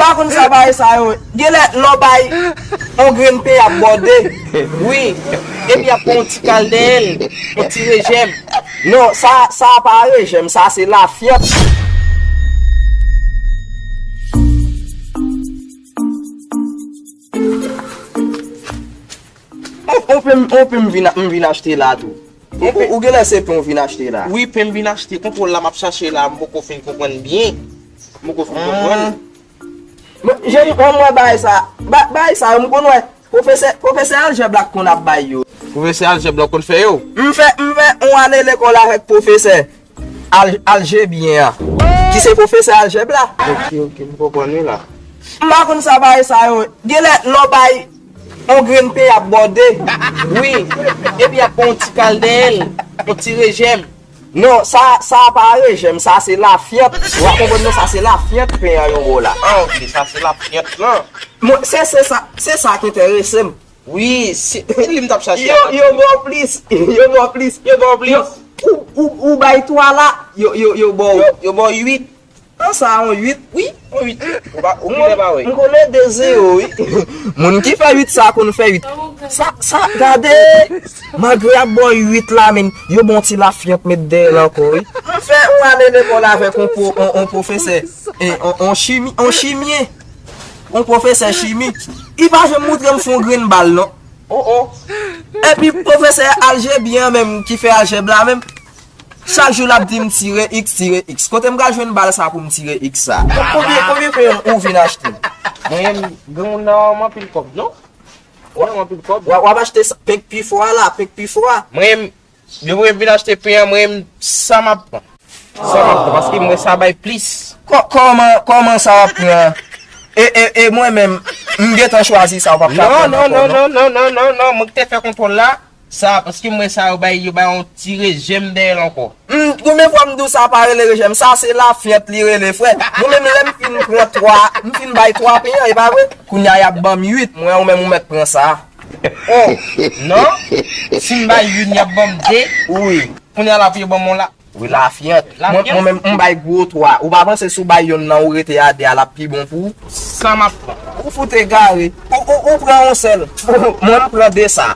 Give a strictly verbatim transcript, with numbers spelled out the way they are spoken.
Pa konn sa bagay sa yo. Genlè lè w bay yon grenn pen y ap bòde. Wi. Epi y ap pran yon ti kal dèyè l, yon ti rejèm. Non, sa, sa pa rejèm, sa se lafyant. On, on pen, on pen m vin, m vin achte la tou. Ou, ou, ou genlè se pen w vin achte la. Wi, pen m vin achte. Kontwòl la m ap chache la, m poko fin konprann byen. M poko fin konprann. Bon, jeni, mwen, mwen bagay sa, ba-, bagay sa yo, m konn wè. Pwofesè, pwofesè aljèb la k konn ap bay yo. Pwofesè aljèb la w konn fè yo? M fè, m fè yon ane lekòl avèk pwofesè al-, aljebyen an, ki se pwofesè aljèb la. Ok, ok, m konprann wi la. M pa konn sa bagay sa yo. Genlè lè w bay yon grenn pen y ap bòde. Wi. Epi y ap pran yon ti kal dèyè l, yon ti rejèm. Non, sa, sa pa rejèm, sa se lafyant. Ou pa konprann non, sa se lafyant pen an yo ba w la. Ah, ok, sa se lafyant lan. Mwen, se, se sa, se sa k enterese m. Wi, se li m t ap chache. Yo, yo ba w plis, yo ba w plis. Yo ba w plis. Yo, ou, ou, ou bay twa la, yo, yo, yo ba w. Yo, yo ba w uit. An sa yon uit, wi. Yon uit. Ou pa, ou genlè pa wè. M konnen de zewo, wi. Moun ki fè uit sa konn fè uit. Sa, sa, gade. Malgre y ap ba w uit la, men yo ba w ti lafyant met dèyè l ankò, wi. M fè yon ane lekòl avèk yon pwo-, yon, yon pwofesè. E, yon, yon chimi-, yon chimye. Yon pwofesè chimi. Li pa janm montre m fè yon grenn bal, non. Oh, oh. Epi pwofesè aljebyen an menm ki fè aljèb la menm, chak jou l ap di m tire x, tire x. Kote m pral jwenn bal sa pou m tire x sa? Konbyen, konbyen pen ou vin achte? Mwen menm, granmoun nan ba m anpil kòb, non? Ou ba m anpil kòb. W ap, w ap achte sa, pen k pi fò a la, pen k pi fò a. Mwen menm, depi mwen vin achte pen an, mwen menm, sa m ap pran. Sa m ap pran, paske m wè sa bay plis. Kò-, kòman, kòman sa w ap pran? E, e, e mwen menm, m gentan chwazi sa, w p ap ka pran ankò, non? Non, non, non, non, non, non, non, non, mwen ki te fè kontwòl la. Sa, paske m wè sa yo bay, yo bay yon ti rejèm dèyè l ankò. Hmm, konbyen fwa m di w sa pa rele rejèm? Sa se lafyant li rele, frè. Mwen menm lè m fin pran twa, m fin bay twa pen an, e pa vre? Kounye a y ap ban m uit. Mwen, ou menm ou mèt pran sa. Oh, non. Si m bay youn, y ap ban m de. Wi. Kounye a la pou yo ban m yon la. Wi, lafyant. Mwen, lafyant? Mwen menm, m bay gwo twa. Ou pa panse si w bay yonn nan, ou rete a de a, l ap pi bon pou ou? Sa m ap pran. Ou fout egare. Ou, ou, ou pran yon sèl. Mwen, m pran de sa.